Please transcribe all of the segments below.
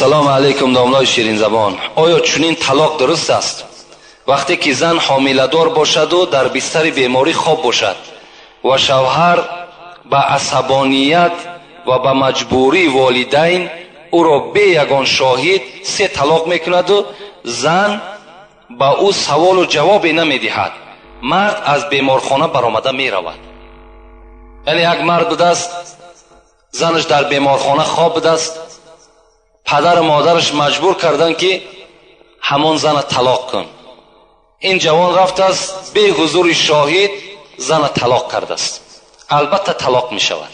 Салом алейкум, домлои ширинзабон. Оё чунин талоқ дуруст аст? Вақте ки зан ҳомиладор бошаду дар бистари беморӣ хоб бошад ва шавҳар ба асабоният ва ба маҷбурии волидайн ӯро бе ягон шоҳид се талоқ мекунаду зан ба ӯ саволу ҷавобе намедиҳад, мард аз беморхона баромада меравад. Яъне як мард будааст, занаш дар беморхона хоб будааст, падару модараш маҷбур карданд, ки ҳамон зана талоқ кун. Ин ҷавон рафтааст, бе ҳузури шоҳид зана талоқ кардааст. Албатта, талоқ мешавад.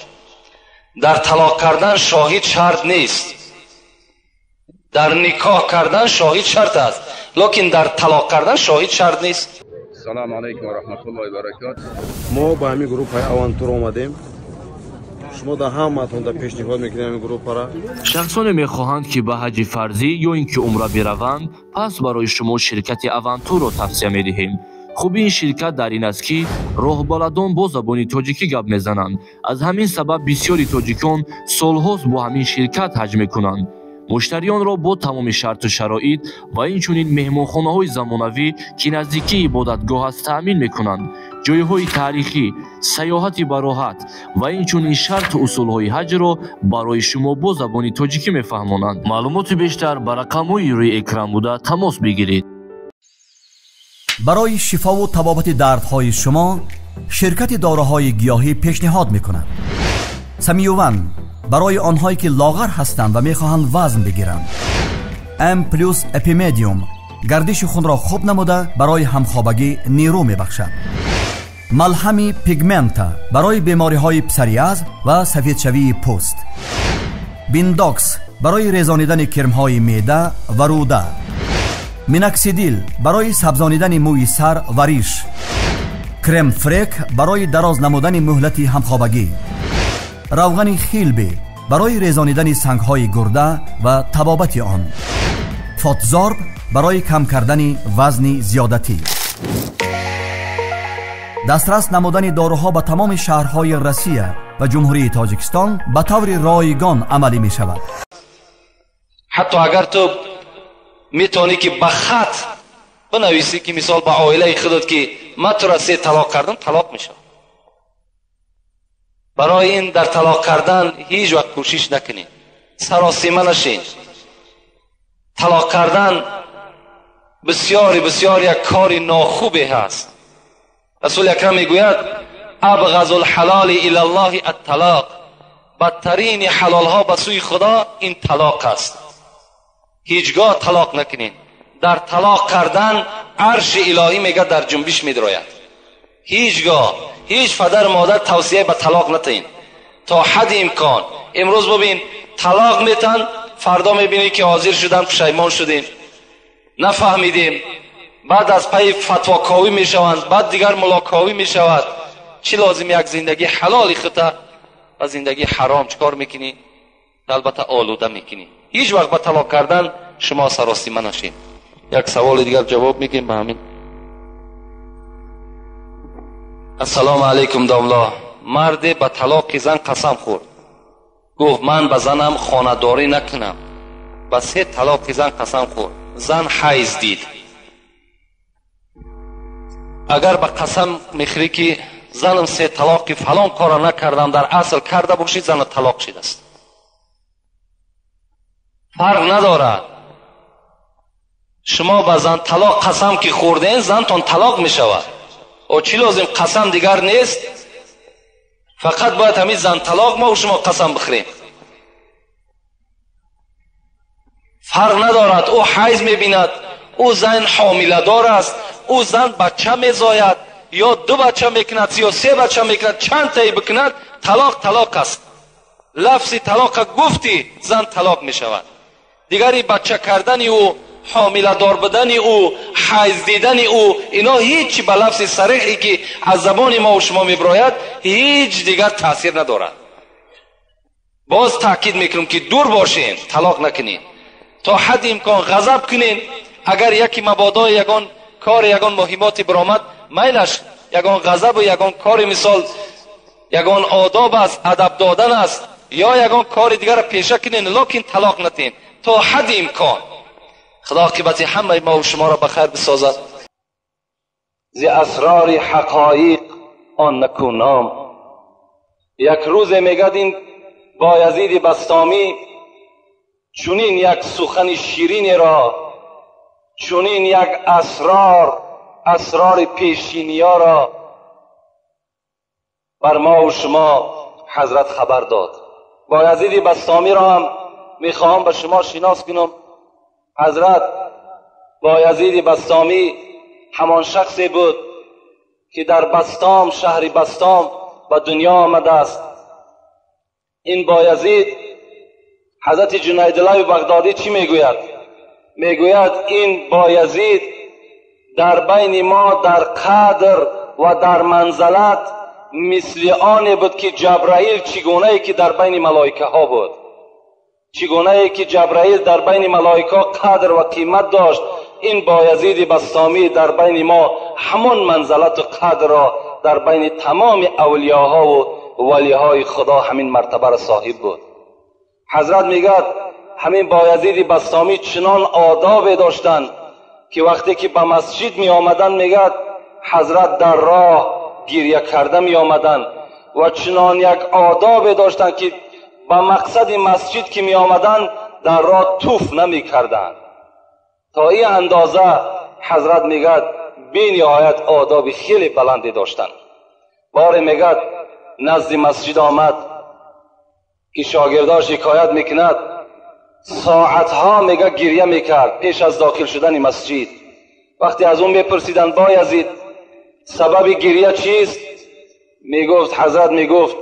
Дар талоқ кардан шоҳид шарт нест. Дар никоҳ кардан шоҳид шарт аст, лекин дар талоқ кардан шоҳид шарт нест. Салому алайкум ва раҳматуллоҳи ва баракатуҳ. Мо ба ҳамин группаи Авантур омадем. Шумо да ҳамаатон да пешниҳод мекунем ҳамин группара. Шахсоне мехоҳанд, ки ба ҳаҷи фарзӣ ё ин ки умра бираванд, пас барои шумо ширкати Авантурро тавсия медиҳем. Хубии ин ширкат дар ин аст, ки роҳбаладон бо забони тоҷикӣ гап мезананд. Аз ҳамин сабаб бисёри тоҷикон солҳост бо ҳамин ширкат ҳаҷ мекунанд. Муштариёнро бо тамоми шарту шароит ва инчунин меҳмонхонаҳои замонавӣ, ки наздикии ибодатгоҳ аст, таъмин мекунанд. Ҷойҳои таърихӣ, сайёҳати бароҳат ва инчунин шарту усулҳои ҳаҷро барои шумо бо забони тоҷикӣ мефаҳмонанд. Маълумоти бештар ба рақамҳои рӯи экран буда тамос бигиред. Барои шифову табобати дардҳои шумо ширкати доруҳои гиёҳӣ пешниҳод мекунад: Самиюван барои онҳое, ки лоғар ҳастанд ва мехоҳанд вазн бигиранд, М плюс Эпимедиум гардиши хунро хуб намуда, барои ҳамхобагӣ нерӯ мебахшад, малҳами Пигмента барои бемориҳои псориаз ва сафедшавии пӯст, Биндокс барои резонидани кирмҳои меъда ва рӯда, Миноксидил барои сабзонидани мӯи сар ва риш, Крем Фрек барои дароз намудани муҳлати ҳамхобагӣ, равғани Хилби барои резонидани сангҳои гурда ва табобати он, Фотзорб барои кам кардани вазни зиёдатӣ. Дастрас намудани доруҳо ба тамоми шаҳрҳои Россия ва Ҷумҳурии Тоҷикистон ба таври ройгон амалӣ мешавад. Ҳатто агар ту метавонӣ, ки ба хат бинависӣ, ки мисол ба оилаи худат, ки ман тура се талоқ кардам, талоқ мешавад. Барои ин дар талоқ кардан ҳеҷ вақт кӯшиш накунед, саросима нашед. Талоқ кардан бисёри бисёр як кори нохубе ҳаст. Расули акрам мегӯяд: أبغض الحلال إلى الله الطلاق. Бадтарини ҳалолҳо ба сӯи Худо ин талоқ аст. Ҳеҷгоҳ талоқ накунед. Дар талоқ кардан арши илоҳӣ, мега, дар ҷунбиш медрояд. Ҳеҷгоҳ ҳеҷ падар модар тавсия ба талоқ натаин то ҳадди имкон. Имрӯз бубин, талоқ метан, фардо мебинӣ, ки ҳозир шудан, пушаймон шудем, нафаҳмидем. Баъд аз пайи фатвоковӣ мешаванд, баъд дигар мулоковӣ мешавад. Чӣ лозим? Як зиндагии ҳалоли хута ва зиндагии ҳаром чӣ кор мекунӣ? Албатта, олуда мекунӣ. Ҳеҷ вақт ба талоқ кардан шумо саросима нашед. Як саволи дигар ҷавоб мегӯем ба ҳамин. Ассалому алайкум, домло. Марде ба талоқи зан қасам хӯрд, гуфт: «Ман ба занам хонадорӣ накунам». Ба се талоқи зан қасам хӯрд, зан ҳайз дид. Агар ба қасам мехӯрӣ, ки занам се талоқи фалон кора накардам, дар асл карда бошӣ, зана талоқ шидааст, фарқ надорад. Шумо ба зан талоқ қасам ки хӯрден, зантон талоқ мешавад. О, чӣ лозим? Қасам дигар нест, фақат бояд ҳамин зан талоқ мо шумо қасам бихӯрем. Фарқ надорад, ӯ ҳайз мебинад, ӯ зан ҳомиладор аст, ӯ зан бача мезояд ё ду бача мекунад ё се бача мекунад, чанд таи бикунад, талоқ талоқ аст. Лафзи талоқа гуфтӣ, зан талоқ мешавад. Дигари бача кардани ӯ, ҳомиладор будани ӯ, ҳайз дидани ӯ, ино ҳеҷ ба лафзи сарихе, ки аз забони мо шумо мебирояд, ҳеҷ дигар таъсир надорад. Боз таъкид мекунем, ки дур бошем, талоқ накунед. То ҳадди имкон ғазаб кунед. Агар яке мабодо ягон кор, ягон муҳимоте биромад, майлаш, ягон ғазабу ягон кори, мисол, ягон одоб аст, адаб додан аст ё ягон кори дигарро пеша кунед, лекин талоқ натиҳед. تا حد امکان. خدا عاقبت همه ما و شما را بخیر بسازد. ز اسرار حقایق آن نکو نام. یک روز میگد این بایزید بسطامی چونین یک سخن شیرین را، چونین یک اسرار پیشینیا را بر ما و شما حضرت خبر داد. بایزید بسطامی را هم میخواهم به شما شناس کنم. حضرت بایزید بسطامی همان شخصی بود که در بسطام، شهر بسطام به دنیا آمده است. این بایزید، حضرت جنیدالله بغدادی چی میگوید؟ میگوید این بایزید در بین ما در قدر و در منزلت مثل آن بود که جبرائیل چگونه ای که در بین ملائکه ها بود، چگونه ای که جبرائیل در بین ملائکه قدر و قیمت داشت، این بایزید بسطامی در بین ما همان منزلت و قدر را در بین تمام اولیاها و ولیهای خدا همین مرتبه را صاحب بود. حضرت میگد همین بایزید بسطامی چنان آداب داشتند که وقتی که به مسجد می آمدن، میگد حضرت در راه گریه کرده می آمدن و چنان یک آداب داشتند که به مقصد مسجد که می آمدن در راه توف نمی کردن. تا این اندازه حضرت میگد بی نهایت آداب خیلی بلندی داشتند. باره میگد نزد مسجد آمد که شاگرداش شکایت میکند، ساعتها میگه گریه میکرد پیش از داخل شدن مسجد. وقتی از اون میپرسیدن بایزید سبب گریه چیست؟ میگفت حضرت میگفت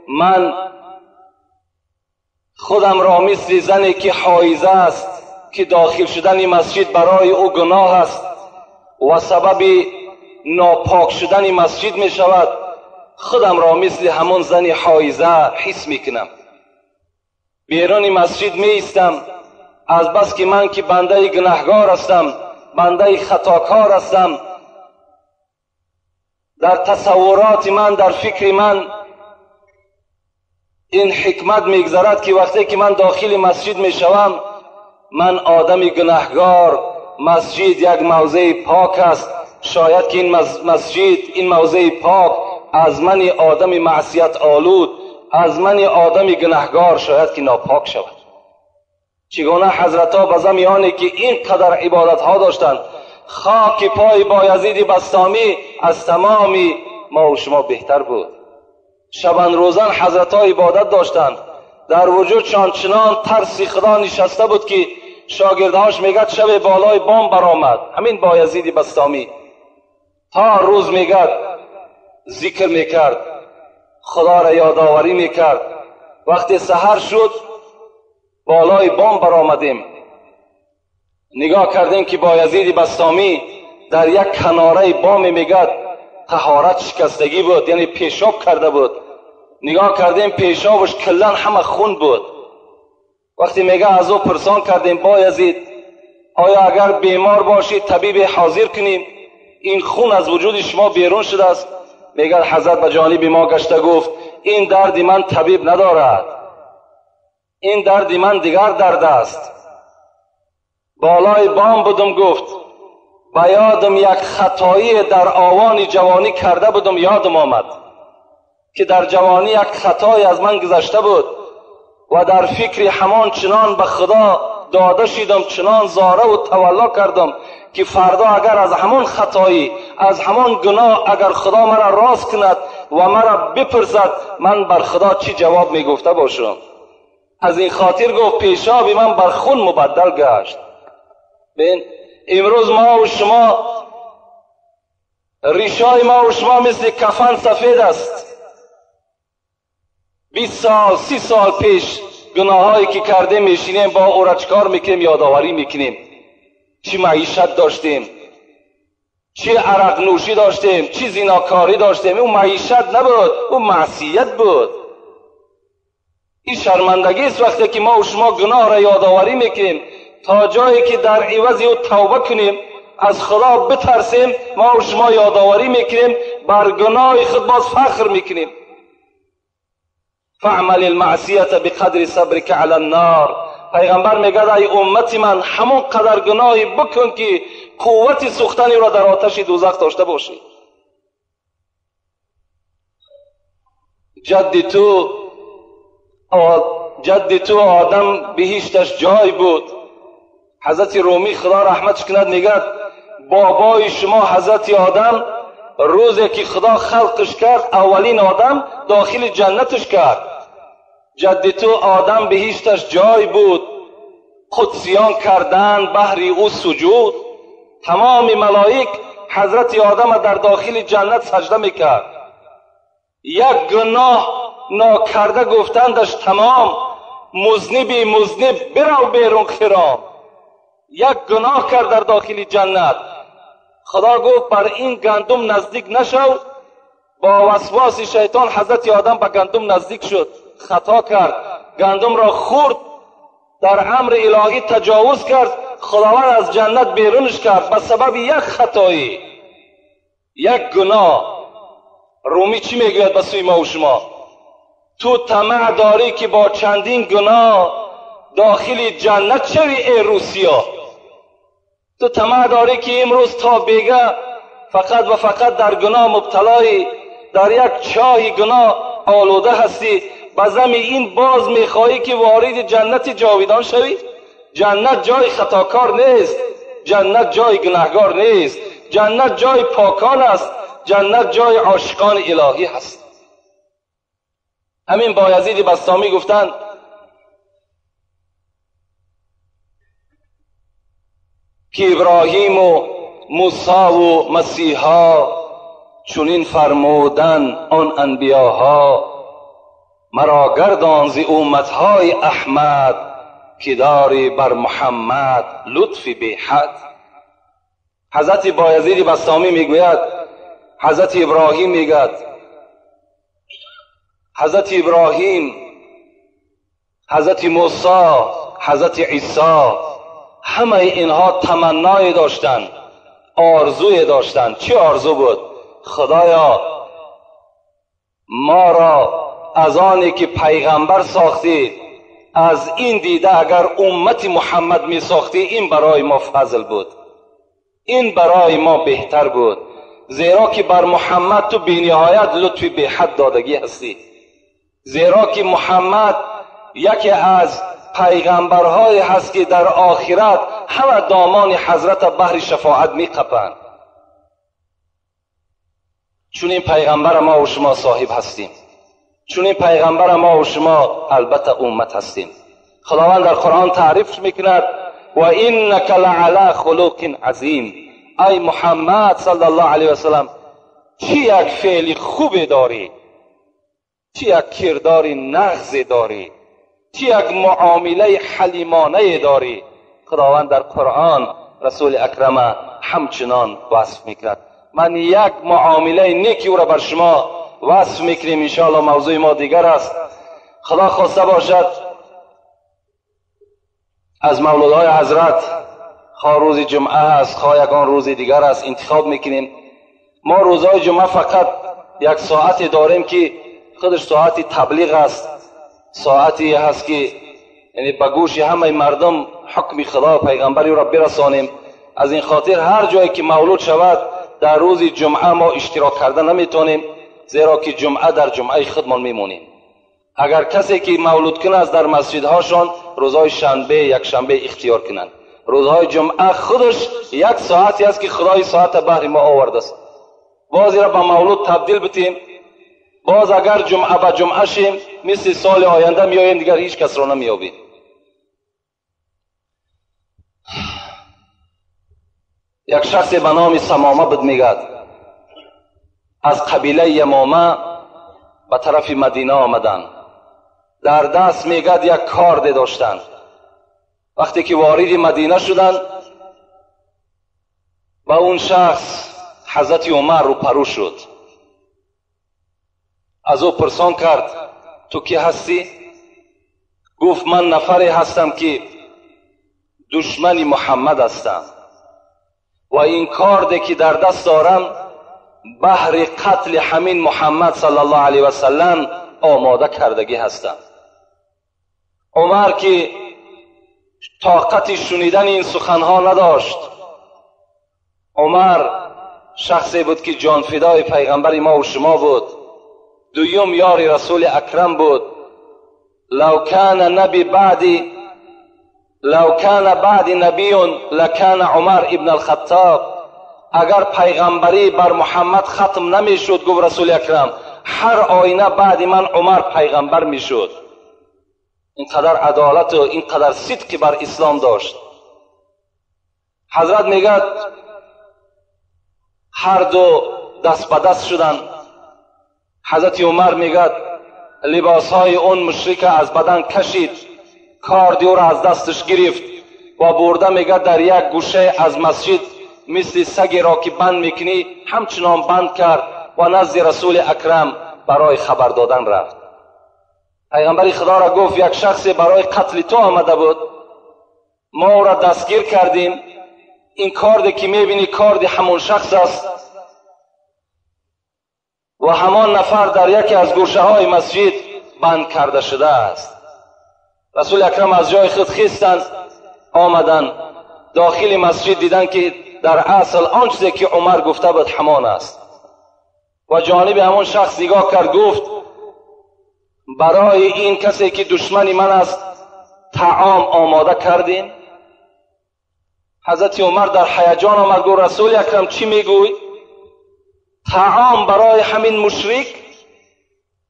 من خودم را مثل زنی که حایزه است که داخل شدن مسجد برای او گناه است و سبب ناپاک شدن مسجد می شود، خودم را مثل همون زن حایزه حس می کنم. بیرون مسجد می ایستم، از بس که من که بنده گناهگار هستم، بنده خطاکار هستم، در تصورات من، در فکر من این حکمت میگذرد که وقتی که من داخل مسجد میشوم، من آدم گناهگار، مسجد یک موضع پاک است، شاید که این مسجد، این موضع پاک از من آدم معصیت آلود، از من آدم گناهگار شاید که ناپاک شود. چگونه حضرت ها به زمیانی که اینقدر عبادت ها داشتند، خاک پای بایزید بسطامی از تمامی ما و شما بهتر بود. شبان روزان حضرت ها عبادت داشتند، در وجودشان چنان ترس خدا نشسته بود که شاگردهاش میگد شب بالای بام برآمد همین بایزید بسطامی، تا روز میگد ذکر میکرد، خدا را یادآوری میکرد. وقتی سحر شد بالای بام برآمدیم، نگاه کردیم که بایزید بسطامی در یک کناره بام میگد طهارت شکستگی بود، یعنی پیشاب کرده بود. نگاه کردیم پیشابش کلا همه خون بود. وقتی میگه از او پرسان کردیم بایزید آیا اگر بیمار باشی طبیب حاضر کنیم، این خون از وجود شما بیرون شده است؟ میگه حضرت به جانب ما گشته گفت این درد من طبیب ندارد، این درد من دیگر درد است. بالای بام بودم، گفت به یادم یک خطایی در آوان جوانی کرده بودم، یادم آمد که در جوانی یک خطایی از من گذشته بود و در فکر همان چنان به خدا داده شدم، چنان زاره و تولا کردم که فردا اگر از همان خطایی، از همان گناه اگر خدا مرا راست کند و مرا بپرسد، من بر خدا چی جواب میگفته باشم؟ از این خاطر گفت پیشاب من بر خون مبدل گشت. ببین امروز ما و شما ریشای ما و شما مثل کفن سفید است. 20 سال 30 سال پیش گناهایی که کرده میشینیم با او را چکار میکنیم؟ یادآوری میکنیم. چی معیشت داشتیم، چی عرق نوشی داشتیم، چی زیناکاری داشتیم. اون معیشت نبود، اون معصیت بود. این شرمندگی است وقتی که ما و شما گناه را یادآوری میکنیم تا جایی که در عوض او توبه کنیم، از خدا بترسیم. ما و شما یادآوری میکنیم، بر گناه خود باز فخر میکنیم. فاعمل المعصیة بقدر صبرك على النار پیغمبر میگه ای امتی من همون قدر گناهی بکن که قوت سوختنی را در آتش دوزخ داشته باشی. جد تو آدم بهشتش جای بود. حضرت رومی خدا رحمتش کند میگه بابای شما حضرت آدم روزی که خدا خلقش کرد اولین آدم داخل جنتش کرد. جد تو آدم بهشتش جای بود، قدسیان کردن بهر او سجود. تمام ملائک حضرت آدم در داخل جنت سجده میکرد. یک گناه ناکرده گفتندش تمام، مذنبی مذنب برو بیرون خرام. یک گناه کرد در داخل جنت، خدا گفت بر این گندم نزدیک نشو. با وسواس شیطان حضرت آدم به گندم نزدیک شد، خطا کرد، گندم را خورد، در امر الهی تجاوز کرد، خداوند از جنت بیرونش کرد به سبب یک خطایی، یک گناه. رومی چی میگوید به سوی ما و شما؟ تو طمع داری که با چندین گناه داخل جنت شوی ای روسیا. تو طمع داری که امروز تا بیگه فقط و فقط در گناه مبتلایی، در یک چاه گناه آلوده هستی، به زمین این باز میخواهی که وارد جنت جاویدان شوی؟ جنت جای خطاکار نیست، جنت جای گناهگار نیست، جنت جای پاکان است، جنت جای عاشقان الهی هست. همین بایزید بسطامی گفتند که ابراهیم و موسی و مسیحا چنین فرمودن آن انبیاها، مرا گردان ز امتهای احمد که داری بر محمد لطف بی حد. حضرت بایزید بسطامی میگوید، حضرت ابراهیم میگوید، حضرت ابراهیم، حضرت موسی، حضرت عیسی، همه اینها تمنای داشتند، آرزوی داشتند. چی آرزو بود؟ خدایا ما را از آنی که پیغمبر ساختی، از این دیده اگر امت محمد می ساختی، این برای ما فضل بود، این برای ما بهتر بود، زیرا که بر محمد تو بی‌نهایت لطف بی حد دادگی هستی، زیرا که محمد یکی از پیغمبرهای هست که در آخرت همه دامان حضرت بهر شفاعت می قپند. چون این پیغمبر ما و شما صاحب هستیم، چون این پیغمبر ما و شما البته امت هستیم. خداوند در قرآن تعریف میکند و انک لعلی خلق عظیم. ای محمد صلی الله علیه و سلم، چی یک فعل خوب داری، چی یک کردار نغز داری، چی یک معامله حلیمانه داری. خداوند در قرآن رسول اکرم همچنان وصف میکرد. من یک معامله نیکی او را بر شما وصف میکنیم، انشاءالله موضوع ما دیگر است. خدا خواسته باشد از مولودهای حضرت، خواه روز جمعه است خواه یگان روز دیگر است، انتخاب میکنیم. ما روزهای جمعه فقط یک ساعت داریم که خودش ساعت تبلیغ است، ساعتی هست که یعنی به گوش همه مردم حکم خدا و پیغمبری را برسانیم. از این خاطر هر جایی که مولود شود در روز جمعه ما اشتراک کرده نمیتونیم، زیرا که جمعه در جمعه خودمان میمونیم. اگر کسی که مولود کنه از در مسجدهاشان روزهای شنبه یک شنبه اختیار کنند، روزهای جمعه خودش یک ساعتی است که خدای ساعت بهر ما آورده است. باز را به مولود تبدیل بتیم، باز اگر جمعه به جمعه شیم مثل سال آینده میاییم دیگر هیچ کس را نمیابیم. یک شخص به نام سمامه بود، میگد از قبیله یمامه به طرف مدینه آمدن، در دست میگد یک کارد داشتند. وقتی که وارد مدینه شدند با اون شخص حضرت عمر روپرو شد، از او پرسان کرد تو کی هستی؟ گفت من نفری هستم که دشمن محمد هستم و این کارد که در دست دارم بهر قتل همین محمد صلی الله علیه و سلم آماده کردگی هستم. عمر که طاقت شنیدن این سخنها نداشت. عمر شخصی بود که جانفدای پیغمبر ما و شما بود، دویم یار رسول اکرم بود. لو کان نبی بعدی لو کان بعد نبی لکان عمر ابن الخطاب. اگر پیغمبری بر محمد ختم نمیشد، گفت رسول اکرم، هر آینه بعد من عمر پیغمبر میشد. اینقدر عدالت و اینقدر صدقی بر اسلام داشت. حضرت میگه هر دو دست به دست شدن. حضرت عمر میگه لباسهای اون مشرک از بدن کشید، کارد او را از دستش گرفت و برده میگه در یک گوشه از مسجد مثل سگی را که بند میکنی همچنان بند کرد و نزد رسول اکرم برای خبر دادن رفت. پیغمبر خدا را گفت یک شخص برای قتل تو آمده بود، ما او را دستگیر کردیم، این کارد که میبینی کارد همون شخص است و همان نفر در یکی از گوشه های مسجد بند کرده شده است. رسول اکرم از جای خود خیستند، آمدند داخل مسجد، دیدند که در اصل آن چیزی که عمر گفته بود همان است و جانب همان شخص نگاه کرد، گفت برای این کسی که دشمن من است طعام آماده کردین؟ حضرت عمر در هیجان آمد، گفت رسول اکرم چی میگوی؟ طعام برای همین مشرک،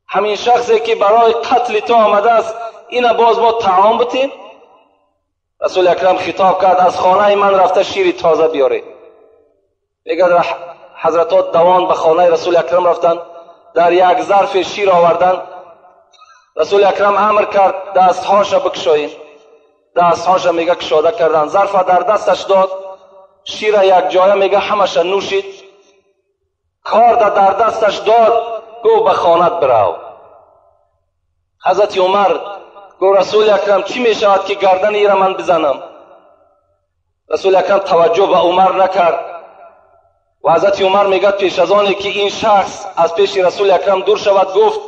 همین شخصی که برای قتل تو آمده است، اینا باز ما طعام بتیم؟ رسول اکرم خطاب کرد از خانه من رفته شیر تازه بیاره. میگه حضرتات دوان به خانه رسول اکرم رفتن، در یک ظرف شیر آوردن. رسول اکرم امر کرد دستهاش بکشاییم. دستهاش میگه کشاده کردن، ظرف در دستش داد، شیر یک جایه میگه همش نوشید، کارد در دستش داد، گفت به خانت برو. حضرت عمر گفت رسول اکرم چی میشود که گردن ای را من بزنم؟ رسول اکرم توجه به عمر نکرد و حضرت عمر میگه پیش از آنی که این شخص از پیش رسول اکرم دور شود گفت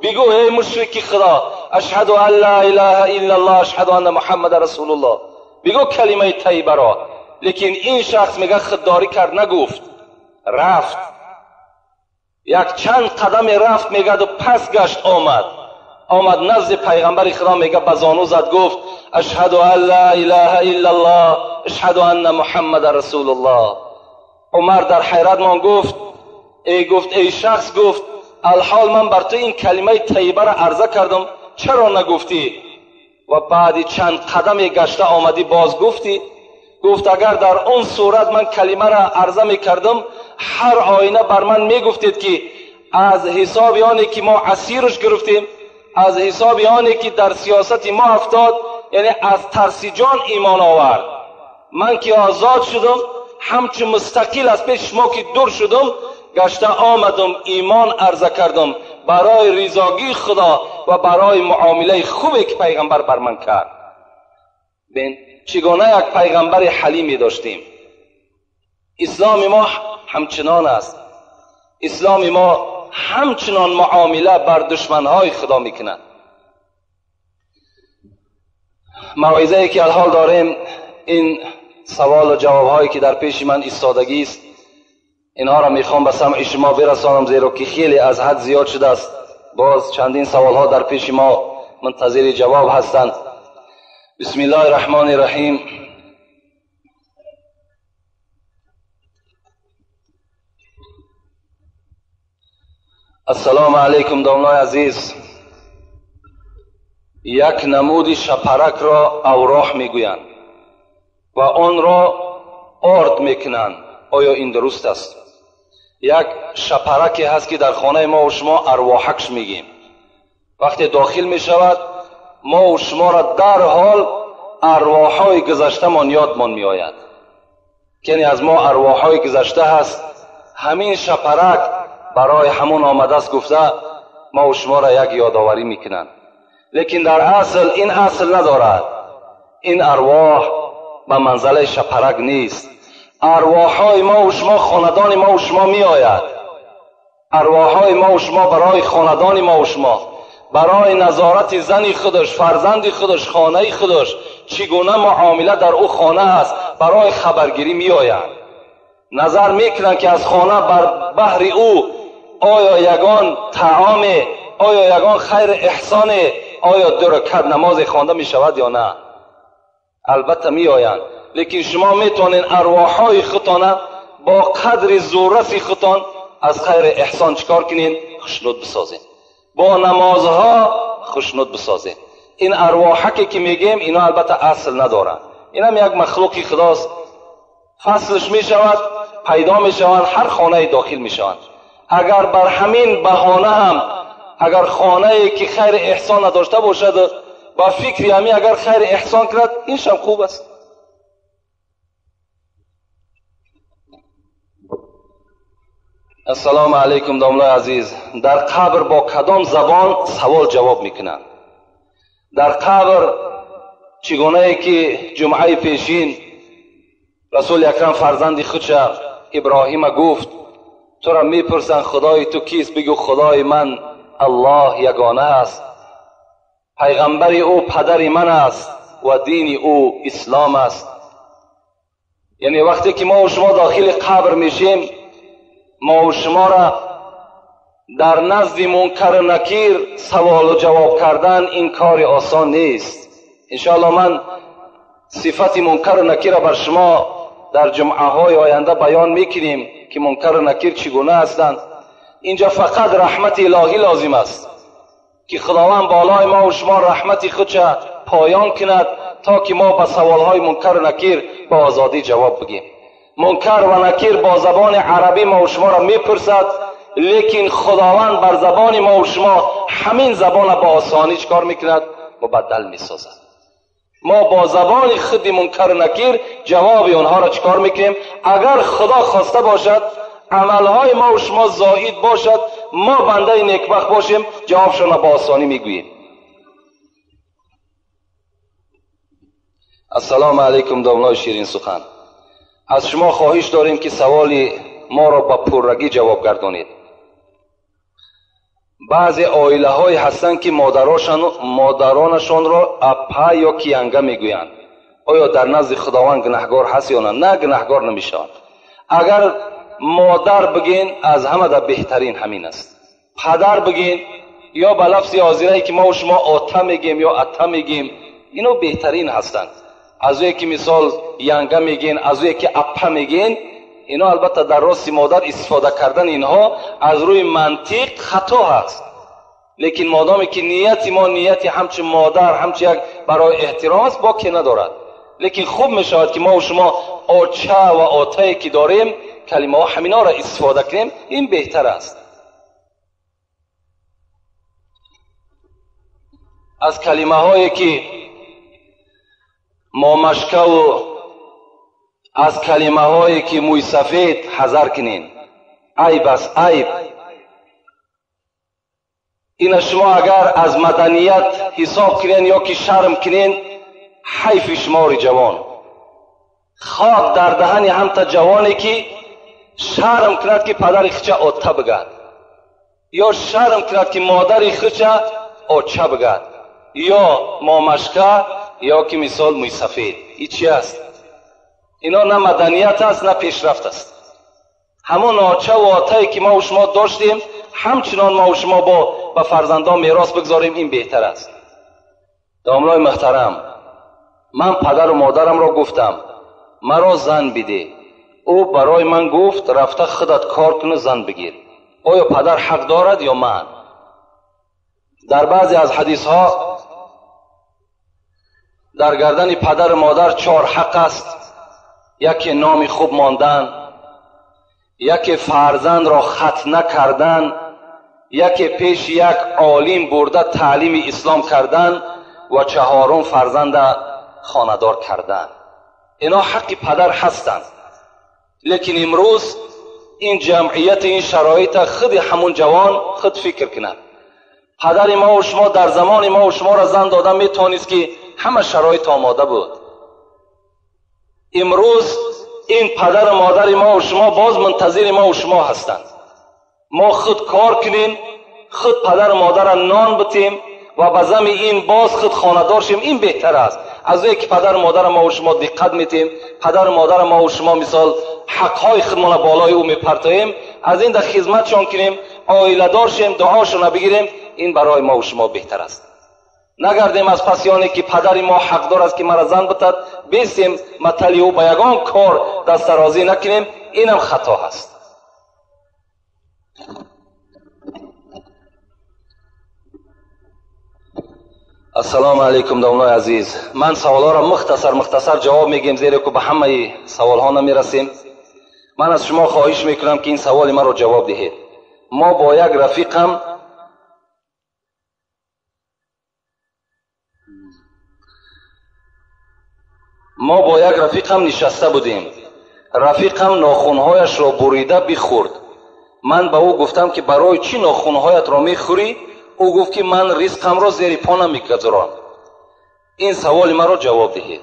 بگو ای مشرک خدا، اشهد ان لا اله الا الله، اشهد ان محمد رسول الله، بگو کلمه طیبه را. لیکن این شخص میگه خودداری کرد، نگفت، رفت یک چند قدم رفت میگه و پس گشت آمد نزد پیغمبر خدا، میگه به زانو زد، گفت اشهد ان لا اله الا الله، اشهد ان محمد رسول الله. عمر در حیرت مان گفت ای شخص، گفت الحال من بر تو این کلمه طیبه را عرضه کردم، چرا نگفتی؟ و بعد چند قدم گشته آمدی باز گفتی. گفت اگر در اون صورت من کلمه را عرضه میکردم، هر آینه بر من میگفتید که از حساب آنی که ما اسیرش گرفتیم، از حساب آنی که در سیاست ما افتاد، یعنی از ترس جان ایمان آورد، من که آزاد شدم، همچون مستقیل از پیش شما که دور شدم، گشته آمدم ایمان عرضه کردم برای رضاگی خدا و برای معامله خوبی که پیغمبر بر من کرد. ببین چگونه یک پیغمبر حلیمی داشتیم. اسلام ما همچنان است. اسلام ما همچنان معامله بر دشمنهای خدا میکنند. موعظه که الحال داریم، این سوال و جوابهایی که در پیش من ایستادگی است، اینها را میخوام به سمع شما برسانم، زیرا که خیلی از حد زیاد شده است. باز چندین سوالها در پیش ما منتظر جواب هستند. بسم الله الرحمن الرحیم. السلام علیکم دامنای عزیز. یک نمود شپرک را اوراح میگویند و آن را آرد میکنند، آیا این درست است؟ یک شپرکی هست که در خانه ما و شما ارواحکش میگیم. وقتی داخل میشود ما و شما را در حال ارواحهای گذشته مان یادمان میآید، یعنی از ما ارواحهای گذشته هست. همین شپرک برای همون آمده است، گفته ما و شما را یک یادآوری میکنند. لیکن در اصل این اصل ندارد. این ارواح به منزله شپرک نیست. ارواحهای ما و شما خاندان ما و شما می آید. ارواحهای ما و شما برای خاندان ما و شما، برای نظارت زن خودش، فرزند خودش، خانه خودش، چگونه معامله در او خانه است، برای خبرگیری میآیند. نظر میکنند که از خانه بر بهر او آیا یگان طعام، آیا یگان خیر احسان، آیا دو رکعت نماز خوانده میشود یا نه. البته میآیند، لیکن شما میتونین ارواحهای خودتان با قدر زورس خودتان از خیر احسان چکار کنین؟ خوشنود بسازین، با نمازها خوشنود بسازین. این ارواحکی که میگیم اینا البته اصل ندارن، این هم یک مخلوقی خداست، فصلش میشود، پیدا میشوند، هر خانه داخل میشوند. اگر بر همین بهانه هم اگر خانه که خیر احسان نداشته باشد با فکری همی اگر خیر احسان کرد، این هم خوب است. السلام علیکم داملای عزیز، در قبر با کدام زبان سوال جواب میکنند؟ در قبر چگونه که جمعه پیشین رسول اکرم فرزند خودش ابراهیم گفت تو را میپرسن خدای تو کیست؟ بگو خدای من الله یگانه است، پیغمبر او پدر من است و دین او اسلام است. یعنی وقتی که ما و شما داخل قبر میشیم، ما و شما را در نزد منکر و نکیر سوال و جواب کردن این کار آسان نیست. انشاءالله من صفت منکر و نکیر را بر شما در جمعه های آینده بیان میکنیم که منکر و نکیر چگونه هستند. اینجا فقط رحمت الهی لازم است که خداوند بالای ما و شما رحمت خودش پایان کند تا که ما به سوالهای منکر و نکیر با آزادی جواب بگیم. منکر و نکیر با زبان عربی ما و شما را میپرسد، لیکن خداوند بر زبان ما و شما همین زبان را با آسانی چکار میکند؟ مبدل میسازد. ما با زبان خود منکر و نکیر جواب آنها را چکار میکنیم؟ اگر خدا خواسته باشد عملهای ما و شما زائد باشد، ما بنده نیکبخت باشیم، جوابشان را با آسانی میگوییم. السلام علیکم داملای شیرین سخن، از شما خواهش داریم که سوالی ما را با پررگی جواب گردانید. بعضی عائله های هستند که مادرانشان را اپا یا کیانگه میگویند. آیا در نزد خداوند گناهگار هست یا نه؟ نه، گناهگار نمیشوند. اگر مادر بگین از همه در بهترین همین است. پدر بگین یا به لفظ حاضره که ما و شما آتا میگیم یا اتا میگیم، اینو بهترین هستند. از اوی که مثال ینگه میگین، از اوی که اپا میگین، اینا البته در راست مادر استفاده کردن اینها از روی منطق خطا هست، لیکن مادامی که نیت ما نیت همچون مادر همچون یک برای احترام است باکی ندارد. لیکن خوب میشود که ما و شما آچه و آتایی که داریم کلمه ها همینا را استفاده کنیم، این بهتر است. از کلمه هایی که مامشکه و از کلمه هایی که موی سفید حذر کنین، عیب است، عیب. این شما اگر از مدنیت حساب کنین یا که شرم کنین، حیف شمار جوان، خاک در دهن همتا جوانی که شرم کند که پدر خچه آتا بگد، یا شرم کند که مادر خچه آچه بگد، یا مامشکه یا که مثال موی سفید. این چی است؟ اینا نه مدنیت است نه پیشرفت است. همون آچه و آتایی که ما و شما داشتیم همچنان ما و شما با به فرزندان میراث بگذاریم، این بهتر است. داملای محترم، من پدر و مادرم را گفتم مرا زن بده، او برای من گفت رفته خودت کار کن و زن بگیر. آیا پدر حق دارد یا من؟ در بعضی از حدیث ها در گردن پدر و مادر 4 حق است. یکی نام خوب ماندن، یکی فرزند را ختنه کردن، یکی پیش یک عالم برده تعلیم اسلام کردن و 4 فرزند خانه‌دار کردن. اینا حق پدر هستند. لیکن امروز این جمعیت، این شرایط خود همون جوان خود فکر کنند. پدر ما و شما در زمان ما و شما را زن دادن میتونست که همه شرایط آماده بود. امروز این پدر و مادر ما و شما باز منتظر ما و شما هستند. ما خود کار کنیم، худ падару модарро нон битем ва ба зами ин боз худ хонадор шем, ин беҳтар аст аз оне ки падару модарро мо шумо диққат метем, падару модарро мо шумо мисол ҳақҳои худмонро болои ӯ мепартоем, аз ин дар хизматшон кунем, оиладор шем, дуошонро бигирем, ин барои мо шумо беҳтар аст. Нагардем аз паси оне ки падари мо ҳақдор аст ки мара зан битад, бесем матали ӯ ба ягон кор дастдарозӣ накунем, инам хато ҳаст. Ассалому алайкум домлои азиз. Ман саволҳоро мухтасар мухтасар ҷавоб мегӯем, зеро ки ба ҳамаи саволҳо намерасем. Ман аз шумо хоҳиш мекунам ки ин саволи маро ҷавоб диҳед. Мо бо як рафиқам нишаста будем. Рафиқам нохунҳояшро бурида бихӯрд. Ман ба ӯ гуфтам ки барои чӣ нохунҳоятро мехӯрӣ? Ӯ гуфт ки ман ризқамро зери по намегузорам. Ин саволи маро ҷавоб диҳед.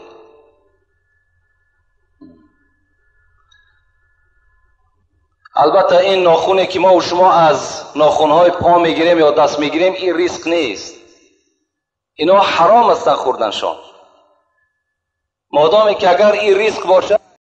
Албатта ин нохуне ки мо шумо аз нохунҳои по мегирем ё даст мегирем, ин ризқ нест. Ино ҳаром ҳастанд хӯрданшон. Модоме ки агар ин ризқ бошад,